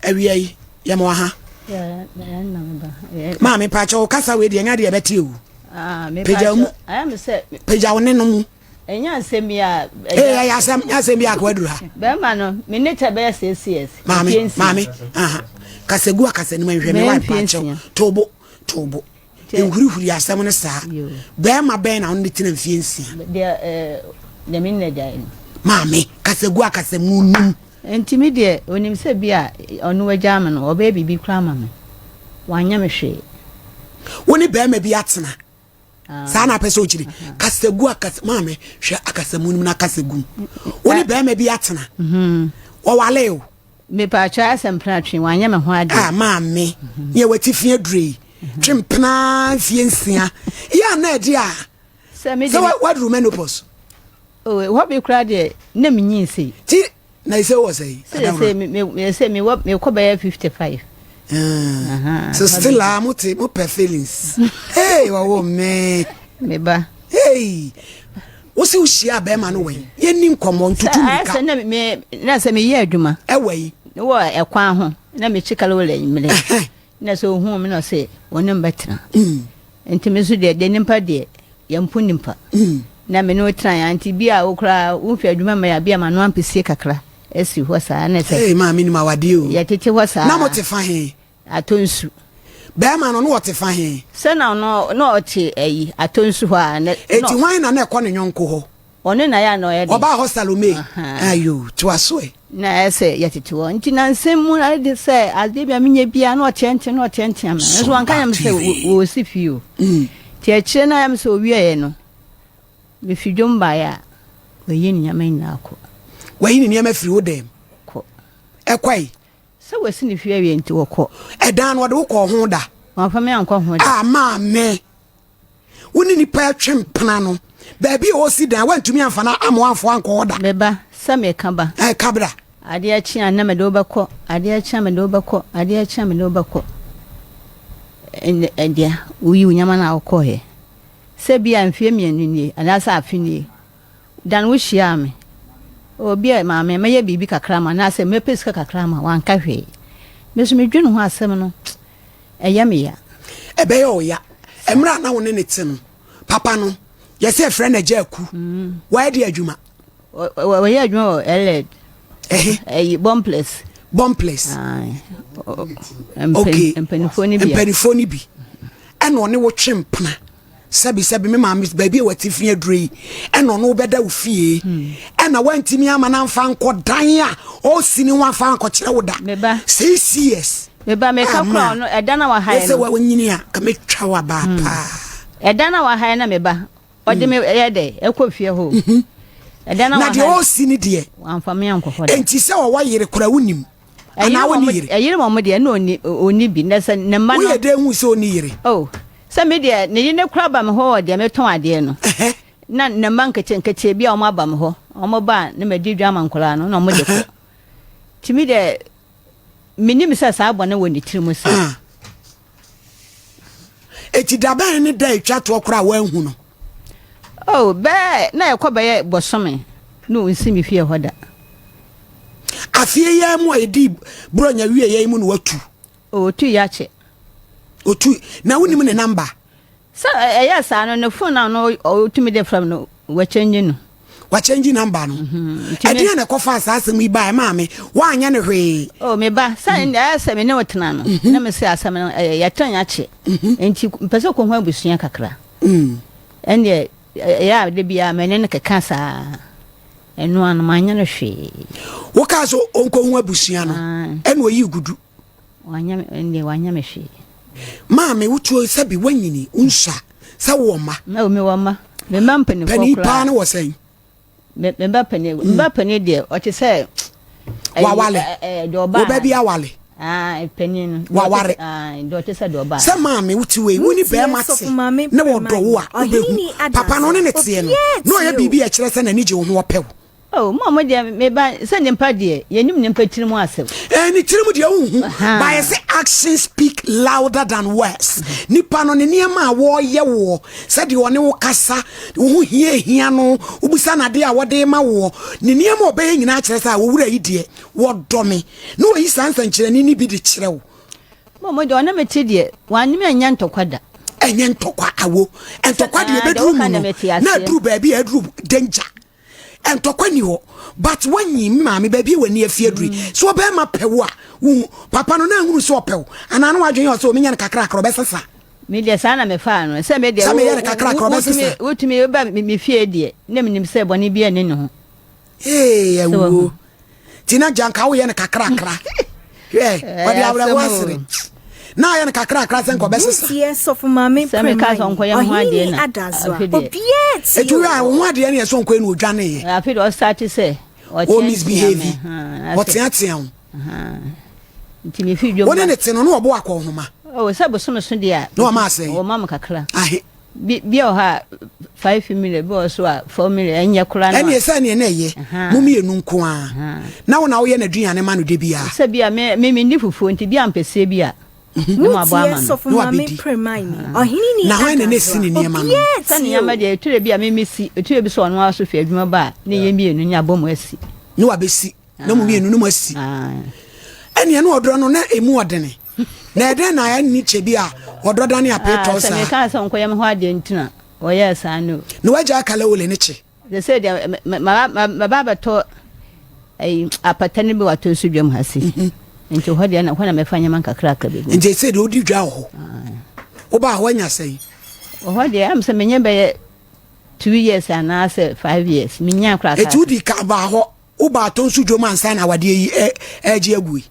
Awia yi yɛma wɔ ha. Maame mpakyɛ wo kasa wei deɛ ɛnyɛ adeɛ ɛbɛte o. Ah, Pagya mu. Pagya wo ne no mu. Ɛnyɛ asɛm bi a. Ee ɛyɛ asɛm nyɛ asɛm bi a akɔ aduru ha. Bɛrima no me ne tɛ bɛyɛ 6 years. Maame, maame, aha kasa gu akasa no mu nhwɛ me wa mpakyɛw tobo tobo nhurihuri asɛm no saa. Bɛrima bɛn na wo ne tena mfie 6? Deɛ ɛɛ deɛ me nna gyae no. Maame, kasa gu akasa mu num. Nti me deɛ onim sɛ bi a ɔno wagyaa me no, ɔbɛyɛ biribi koraa ama me. Wanyɛ me hwee. Wo ne bɛrima bi atena saa na apɛ sɛ ɔkyiri kasa gu akasa. Maame, hwɛ akasa mu num na kasa gu mu. Wo ne bɛrima bi atena, wɔwale o. Mepatwa asɛm mpena twe, wanyɛ me ho adeɛ. Ah, maame, yɛ wati fi adure yi twe mpena mfie 6 yɛ a na ɛde a sɛ me sɛ deɛ waduru menopause. Oh, hɔ bi koraa deɛ na menyi nsei. Ti na ɛsɛ wɔ sɛ yi. Sɛ me me sɛ mewɔ mekɔ bɛyɛ 55. So still a mo te mo pɛ feelings. Hey, wɔwɔ me. Me ba. Hey, wosi wohyia bɛrima no wɔ yi, yɛnni nkɔmmɔ ntutu sɛ mirika. Sɛ na me na sɛ meyɛ adwuma. Ɛwɔ yi. Wɔ ɛkwan ho na mekyi kalowele mmerɛ na sɛ ohun mi na ɔsɛ wɔne m bɛtena. Nti me nso deɛ nipa deɛ yɛmpo nipa na me ne wo tena ya, nti bi a wo koraa womfi adwuma ma yɛ bi a ma no ampesie kakra asi hɔ saa na sɛ Hey, maame, nim awadeɛ o. Yɛtete hɔ saa. Na mote fa he? Atɔ nsu. Bɛrima no na wɔte fa he? Sɛ na ɔno na ɔte ayi atɔ nsu hɔ a na Eti hwan na ɛkɔ ne nyɔnko hɔ? Ɔno na yɛ a na ɔyɛ de. Ɔbaa hɔ Salome. Ayo, toa so ɛ. Na ɛyɛ sɛ yɛtete hɔ, nti na nsɛm mu na de sɛ adeɛ bi a menyɛ biara na ɔteɛnteɛ na ɔteɛnteɛ me nso wanka yɛ me sɛ wɔsi fie o. Nti akyire no ayɛ me sɛ owieɛ no, mefi dwom baeɛ a, wayi ne nneɛma nyinaa kɔ. Wayi ne nneɛma firi wo dɛm? Kɔ. Ɛkɔe? Sɛ wasi ne fie awie nti wɔkɔ. Ɛdan no, ɔde wo kɔɔ ho da? Wamfa me ankɔ ho da. A maame, wo ne nipa atwe mpena no, baabi a ɔsi dan woantumi amfa no ama woamfa ankɔ hɔ da? Meba sɛ meka ba. Ɛka bra. Adeɛ kye a na mede wo bɛkɔ, adeɛ kye a mede wo bɛkɔ, adeɛ kye a mede wo bɛkɔ. Ɛdeɛ woyi wo nyama no a wokɔɔeɛ sɛ bi a mfeɛ 2 nie anaasɛ afe nie dan wohyiaa me, obi a maame mɛyɛ biribi kakra ma anaasɛ mɛpɛ sika kakra ma, wanka hwee. Me so medwene ho, asɛm no ɛyɛ me ya. Ɛbɛyɛ ɔya. Mmerɛ a na wo ne ne te no, papa no yɛsɛ ɛfrɛ no Agya Aku. Wayɛ de adwuma? Wɔyɛ adwuma wɔ ɛlɛd. Ɛhe? Ɛyi Bɔmples. Bɔmples. Okay. Mpanimfoɔ no bi. Mpanimfoɔ no bi ɛna ɔne wo twe mpena. Sɛbi sɛbi, me maame, baabi a wati fi aduro yi ɛna ɔno wobɛda wo fie ɛna wantumi ama no amfa nkɔ dan a ɔsi ne ho amfa ankɔkyerɛ wo da. Meba. 6 years. Meba, meka kora ɔno ɛda na wahae ɛsɛ no. Wanyini a ka metwa wo abaa paa. Ɛda na wahae na meba ɔde me ɛyɛ dɛ ɛkɔ fie hɔ ɛda na na deɛ wahae. ɔsi ne deɛ. Wamfa me ankɔ hɔ da. Enti sɛ ɔwɔ yere kora wonim anaa wone yere? Ɛyere wɔn deɛ na ɔni bi na sɛ ne mma no. Woyɛ dɛn hu sɛ ɔni yere? Oh, sɛ me deɛ ne yere kora ba me hɔ wɔ deɛ metɔn adeɛ no na ne mma nketenkete bi a wɔn aba me hɔ, wɔn ba a na madi dwa ama nkwadaa no na wɔn de kɔ. Tumi deɛ menim sɛ saa bɔne wɔ ne tiri mu saa. Ah. Eti dabɛn ne da etwa toɔ koraa a woanhu no? Oh, bɛɛ na ɛkɔ bɛyɛ bɔsome na ɔnsi me fie hɔ da. Afie yi mu a yɛdi Buronya wie yɛ mu no watu? Ɔtu yɛ akyɛ. Otu na wonim ne number? Sɛ ɛyɛ saa no, ne phone a no ɔtumi de frɛ no, wɔkyɛngye no. Wakyɛngye number no. Ɛdeɛn na ɛkɔfaa saa asɛm yi baa? Maame, woanyɛ no hwee. Oh, me ba, sɛ ɛyɛ sɛ me ne wo tena no na me sɛ asɛm no ɛyɛ yɛtɛn akyɛ nti mpɛ sɛ kɔhu abusua kakra. Ɛndeɛ ɛyɛ a de biara me ne no keka saa, ɛno ano manyɛ no hwee. Wokaa sɛ ɔnkɔhu abusua no ɛna ɔyii gudu? Wanyɛ ɛndeɛ wanyɛ me hwee. Maame, wotuo sɛbi woanyini wonsua sɛ wowɔ mma? Na mi wɔ mma, me mma mpanimfoɔ Panin koraa. paa no wɔ sɛn? Me ba panin deɛ ɔte sɛ Wawale? Deɛ ɔbaa Wo ba bi awale? Ah, panin no. Waware? Ah, deɛ ɔte sɛ deɛ ɔbaa. Sɛ maame, wote wei, wo ne Wotie bɛrima te Sɔfo Maame ne Prema wɔdɔ wo a yi, wobɛhu Ɔhene papa no ne ne teɛ no Obiara na ɔyɛ tie o. biribi a ɛkyerɛ sɛ n'ani gye wo ho, ɔpɛ wo. Oh, mo a mo deɛ meba sɛ nipa deɛ yɛnim nipa tiri mu asɛm. Ɛɛ eh, ne tiri mu deɛ wohu. Bayɛ sɛ action speak louder than words. Nipa no ne nneɛma a wɔreyɛ woɔ sɛdeɛ ɔne wo kasa wo ho hia hia no wobisa no adeɛ a wɔde ma woɔ ne nneɛma a ɔbɛyɛ nyinaa kyerɛ sɛ a wɔwura yi deɛ wɔdɔ me na wɔyi saa nsɛnkyerɛnne no bi de kyerɛ wo. Mo mo deɛ ɔne me te deɛ wɔane me anyɛ ntɔkwa da. Ɛnyɛ ntɔkwa awo ntɔkwa deɛ ɛbɛduru mu no na aduru baabi a aduru danger. Ntɔkwa ni hɔ but wanyi me maame baabi a w'ani afi aduri mm. so ɔbɛrima pɛ wo a wohu papa no na ahunu sɛ ɔpɛ wo anaa na wadwene yɛ ɔsɛ ɔmenya no kakrakra ɔbɛsesa. Me deɛ saa na mefaa no sɛ me deɛ sɛ meyɛ no kakrakra ɔbɛsesa. Wotumi ba me fie deɛ na menim sɛ bɔne bi ani ne ho. Ee awuo nti na gya nka woyɛ no kakrakra hwɛ ɔde awerɛhoɔ asere na ayɛ no kakrakra sɛ nka ɔbɛsesa. Wotie sɔfo maame Sɛ meka sɛ ɔnkɔyɛ me ho adeɛ Ɔhene na Adazoa afei deɛ. obiara tie Ɛti o. woyɛ a wo ho adeɛ no yɛ sɛ ɔnkɔyɛ no ɔdwaneeɛ. Afei deɛ ɔstate sɛ Ɔ ɔteatea me misbehave ha, na sɛ ɔteatea wo. ha, nti mefi dwom Wo ne ba. ne te no na ɔbo akɔnhoma. Oh, sɛ bosome so deɛ a Na wama asɛe. ɔma me kakra. Ahe. Bi bi wɔ hɔ a 5 million, bi wɔ so a 4 million, ɛnyɛ koraa no a. Ɛneɛ sɛ neɛ na ɛyɛ mo mmienu nko ara na wo na woyɛ n'aduane ma no da biara. Sɛ bi a me me menni fufuo nti bi a mpɛseɛ bi a na mabɔ Wotie ama no. sɔfo Na maame wabɛdi. Premaini, Ɔhene Na hwan na na Adazoa ɛsi ne nneɛma no? obiara Sɛ tie nneɛma o. deɛ ɛtire bi a me mesi, ɛtire bi sɛ ɔno ara so fi adwuma ba a ne yɛ mmienu ne abɔ mu asi. Na wabɛsi. Na mo mmienu no mo asi. Ɛneɛ na ɔdɔ no na ɛmu ɔdene. Na ɛdɛn na ɛnni kyɛ bi a ɔdɔ dane apeetɔɔ saa. Sɛ mekaa sɛ ɔnkɔyɛ me ho adeɛ nti na ɔyɛɛ saa no. Na wagya kalawole ne kye. Sɛ sɛ deɛ maba abɛtɔ apata no bi wɔ atɔ nso dwam ha si. Mhm. Nti hɔ deɛ na hɔ na mɛfa nneɛma nkakrakra bi gu. Nti sɛ deɛ wodi dwa wɔ hɔ. Wobaa hɔ anya sɛn? Wɔ hɔ deɛ am sɛ menyɛ bɛyɛ 2 years anaasɛ 5 years menya koraa. Eti wodi ka baa hɔ wobaa atɔ nso dwam ansa na awadeɛ yi ɛregye agu yi.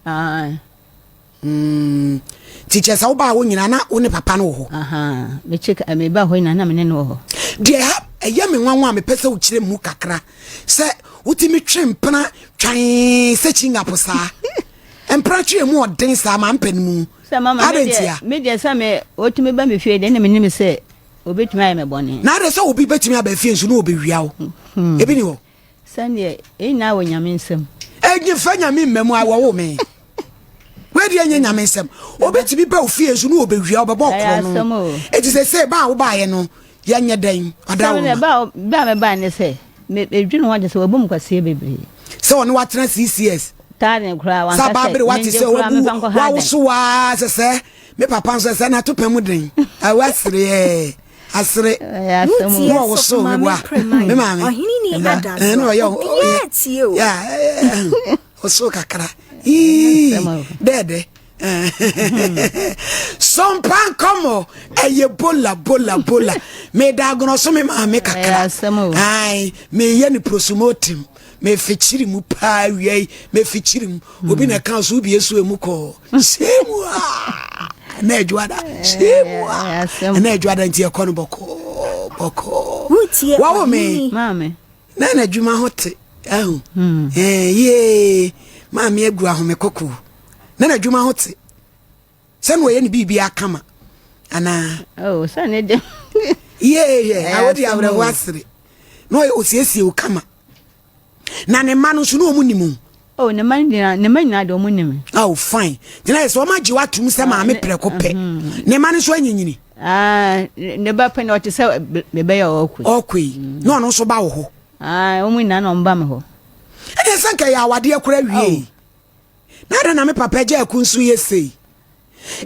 Mm. Nti kyerɛ sɛ wobaa hɔ nyinaa na wo ne papa no wɔ hɔ. Mekye meba hɔ nyinaa na me ne no wɔ hɔ. Deɛ ha ɛyɛ me nwanwa a mepɛ sɛ wokyerɛ mu kakra sɛ wotumi twe mpena twan sɛ kyingapo saa. Mpena twe mu ɔden saa ma mpɛ no mu. Sɛ mama me deɛ me deɛ sɛ me wotumi ba me fie deɛ na menim sɛ obetumi ayɛ me bɔne. Na adɛ sɛ obi betumi aba fie nso na obewia wo. Hmm. Ebi ni hɔ. Sɛdeɛ yɛn nyinaa wɔ Nyame nsam. Enye fa Nyame mma mu a wɔwo me. Wei deɛ nyɛ Nyame nsɛm. Obetumi ba ofie nso na obewia ɔbɛbɔ ɔkorɔ no. Eti sɛ sɛ ba a wobaeɛ no yɛnyɛ dɛn ɔda wo ma. Ba a mebaeɛ ne sɛ medwene ho ade sɛ wabu mu kwaseɛ bebree. Sɛ ɔne watena CCS. Taade koraa wanka sɛ. Sɛ abere wate sɛ wabu wawoso waa sɛ sɛ me papa nso sɛ n'ato pɛ mu den. Awa sereɛ. Asere. Ɛyɛ asɛm o. Na ɔwosow me boa. Me maame. Ɛna na ɔyɛ ɔyɛ. Ya ɔsow kakra. Ii dɛɛdɛ. Sɔmpa nkɔmɔ ɛyɛ bola bola bola. Meda agorɔ so me maame kakra. Ayi meyɛ ne prosumotim. Mefikyiri mu paa wia yi mefikyiri mu. Obi na ɛka so wobie so emu kɔɔ. Semu a na adwuada semu a na adwuada nti ɛkɔ no bɔkɔɔ bɔkɔɔ. Wawo me na na adwuma ho te ahu hmm. eh, yee maame agu ahome kɔkɔɔ na na adwuma ho te sɛ na ɔyɛ ne biribi akama anaa. Oh, sɛ ne de. Yee yɛ awode awerɛho asere na ɔyɛ osiesie wo kama. Na ne mma no nso na wɔn nim o. Oh, ne mma nyinaa, ne mma nyinaa de wɔn nim. Oh, fine. Gyina yɛ sɛ wɔn agye watum sɛ maame ah, prɛko pɛ. Mhm. Ne mma no nso anyinyini. Ah, ne ba pɛ na ɔte sɛ ne bɛyɛ ɔkɔ yi. Ɔkɔ yi. Mm. Na ɔno nso ba wɔ hɔ. Ah, wɔn nyinaa na wɔn ba me hɔ. Ɛdeɛ sɛ nka yɛ awadeɛ kora wie. Oh. Na adɛn na me papa agya aku nso yɛ sei?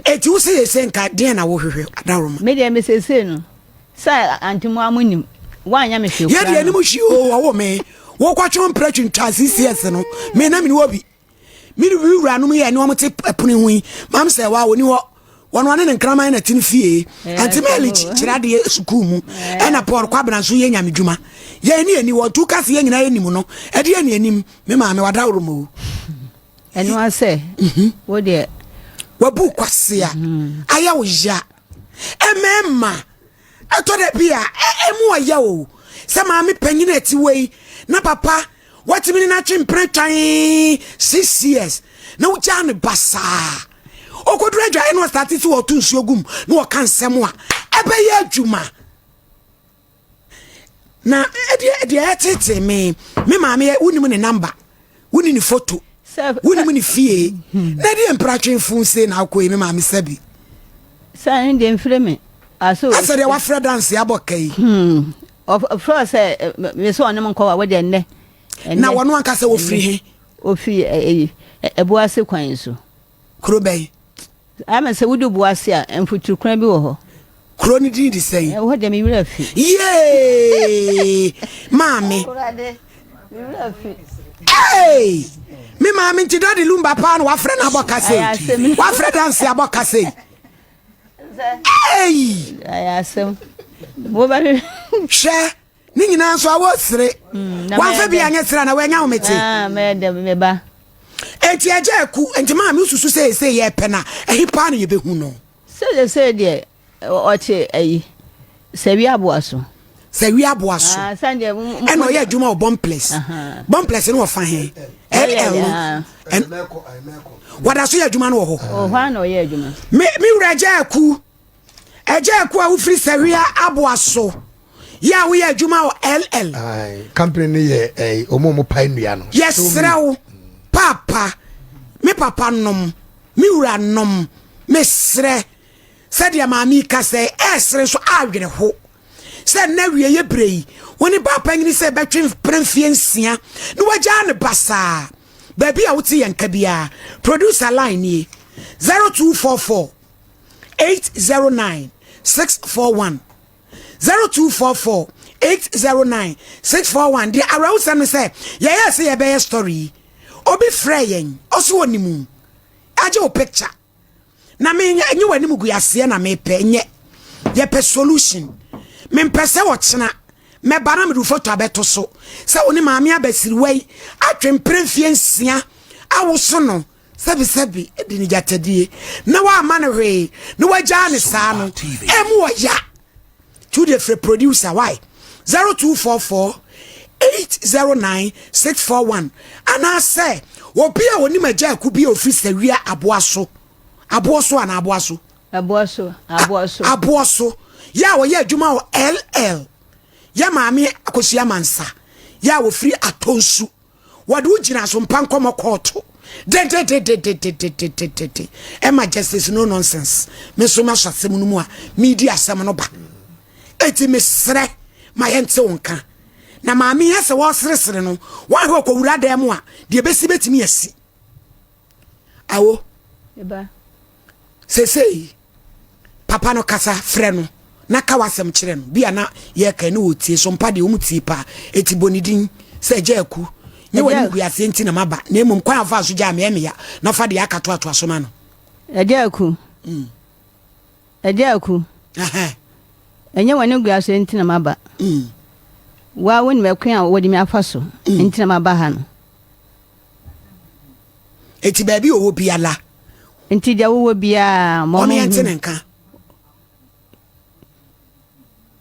Eti wo sɛ yɛsɛ nka deɛn na wohwehwɛ adaworoma? Me deɛ me seesei no sɛ ante mo a mo nim woanyɛ me hwee koraa. Yɛ deɛ anim hwee o wɔwo me wokɔtwe mpra twintwa CCS no me na mene wɔ bi me ne wuranom yɛ ne wɔn te ɛpono ho yi mam sɛ wa wɔni hɔ wɔn ɔne ne nkraman na te ne fie ante mɛli kyerɛ adeɛ sukuu mu ɛna Paul Kwabena nso yɛ nyame dwuma yɛn ne ani wɔn tu kase yɛn nyinaa yɛ nim no ɛdeɛ ne anim me maame wadaworo mu ɛno asɛ mhm. wo deɛ wabu kwasea mhm. ayɛ wo ya ɛmɛɛma ɛtɔ da bi a ɛmu ɔyɛ o sɛ maame panyin a ɛte wei na papa watumi ne n'atwe mpena twan 6 years na wogyaa no basaa ɔkɔduru adwaeɛ na ɔstate sɛ wɔto nsuo gum na wɔka nsɛm a ɛbɛyɛ adwuma na ɛdeɛ ɛdeɛ ɛtete me. Me maame wonim ne number, woni ne photo, wonim ne fie. Na deɛ mpratwe fun se na akɔ yi me maame sɛbi. Sɛ ɛno deɛ mfiri me. Aso. Asɛ deɛ wafrɛ danse abɔ ka yi. Hmm. Ɔfrɛ sɛ me sɛ ɔne me nkɔ wa wo deɛ nnɛ. Na wɔn ankasa wɔfiri he? Ofiri ɛyi Ɛboase kwan so. Kuro bɛn? Ama sɛ wodu Boase a, mfuturu kwan bi wɔ hɔ. Kuro no din de sɛn? Ɛwɔ deɛ me werɛ afi. Yee! Maame. Awurade, me werɛ afi. Hey! Me maame nti Daddy Lumba paa na wafrɛ no abɔ kasa yi. Wafrɛ danse abɔ kasa yi. Hey! Ɛyɛ asɛm. Wobɛhwɛ. Hwɛ. Ne nyinaa nso awɔ sere. Hmm, Wamfa bi anyɛ sere na wanya ahomete. Ah, Enti agya aku, enti maame wosusu sɛ ɛsɛ yɛ pɛ na ɛhe paa na yɛbɛhu no? Sɛ sɛ deɛ ɔte ayi sɛ wi aboa so. Sɛ wi aboa so. Ah, ɛna ɔyɛ adwuma wɔ Bɔmples. Bɔmples no wɔfa he? LL no. Wɔda so yɛ adwuma no wɔ hɔ. Ɔhɔ a na ɔyɛ adwuma. Me wura agya aku. Agya Aku a wofiri Sawia aboa so yɛ a woyɛ adwuma wɔ LL. Aye, company no yɛ eh, ɔmo ɔmo pae nnua no. Yɛsrɛ wo paapa, me papa nom, me wura nom, mesrɛ sɛdeɛ maame yi kasa yi ɛresere nso awerɛho sɛ nnɛ awieeɛ berɛ yi wo ne baa panyini sɛ bɛtwe mpena mfeɛ nsia na wagyaa no basaa baabi a wote yɛn nka biara producer line nie 0244 809 641 0244 809 641 deɛ awerɛhosɛm ne sɛ yɛyɛɛ sɛ yɛbɛyɛ story yi obi frɛ yɛn ɔso wɔ ne mu agye wo picture na menyɛ ɛnyɛ w'anim gu aseɛ na mepɛ nyɛ yɛpɛ solution mempɛ sɛ ɔkyena mɛba na mede foto abɛto so sɛ wo ne maame abasiriwa yi atwe mprɛ mfie nsia awoso no Sɛbisɛbi di no gyatadie na wamma no hwee na wagyaa no saa no ɛmu ɔya nti wode frɛ producer why 0244 809 641 anaasɛ obi a onim agya aku bi a ofiri sawia aboa so aboɔ so anaa aboa so aboɔ so aboɔ so aboɔ so yɛ a ɔyɛ adwuma wɔ LL yɛ maame akosua mansa yɛ a ofiri atɔnsu Wɔde wo gyina so mpa nkɔmɔ kɔɔto dededededededede ɛma justice no nonsense. Me nso masɔ asɛm no mu a medi asɛm no ba. Eti mesrɛ ma yɛnte wo nka. Na maame yi sɛ wɔreseresere no, wɔahwɛ ɔkɔwura dan mu a deɛ ɛbɛsi bɛtumi asi. Awo. Seesei papa no kasa frɛ no na ka w'asɛm kyerɛ no bi a na yɛka ne wɔtie so mpa deɛ wɔn tie paa eti bɔ ne din sɛ agya aku nyɛ wɔn anim guaseɛ nti na maba na mmom kwan afa so gyaa me ɛmeya na fa deɛ aka toatoa so ma no. Agya aku mm. Agya aku ɛnyɛ wɔn anim guaseɛ nti na maba mm. Wa wo nim ɛkwan a wɔde me afa so mm. nti na maba ha no. Eti baabi ɔwɔ biara. Nti deɛ wowɔ biara mɔ mo hu. Ɔmo ne nka.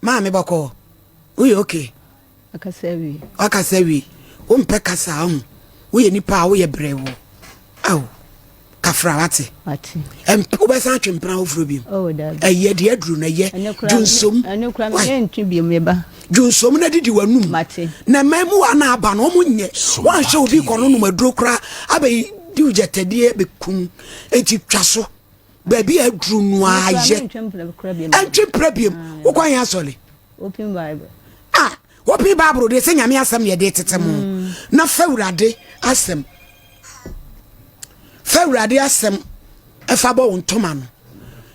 Maame bɔkɔ, woyɛ okay. Akasa wie. Wakasa wie. Wompɛ kasa ahu. Woyɛ nipa a woyɛ brɛwo. Aw. Kafra wate. Wate. Wobɛsan atwe mpena foforɔ bi. Oh, dabi. Ɛyɛ deɛ aduru no ɛyɛ. Dwonsom. Ɛno kura me ntwe bi me ba. Dwonsom na didi w'anum. Mate. Na mmamu a na aba no wɔn nyɛ. Wɔanhwɛ obi kɔ no nom aduro koraa abɛyi di gyatadie bɛkum. Eti twa so. Baabi a aduru no ayɛ. Ɛntwe mpena biom. Wokɔ yɛn asɔre. Open Bible. Ah, open Bible deɛ sɛ nyame asɛm na yɛde tete mo. Mm. Na fa awurade asɛm. Fa awurade asɛm ɛfa bɔ wo ntoma no.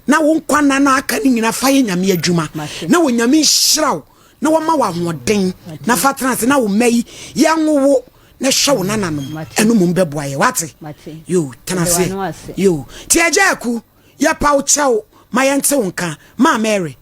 Na wo nkwa nna no aka no nyina fa yɛ nyame adwuma. Na wɔ nyame nhyira wo na wɔma wo ahoɔden na fa tena ase na wo mma yi yɛnwowo na hwɛ wo nananom ɛno mmom bɛboa yɛ wate yo tena ase yo ti agya aku yɛpa wo kyɛw ma yɛnte wo nka ma Mary.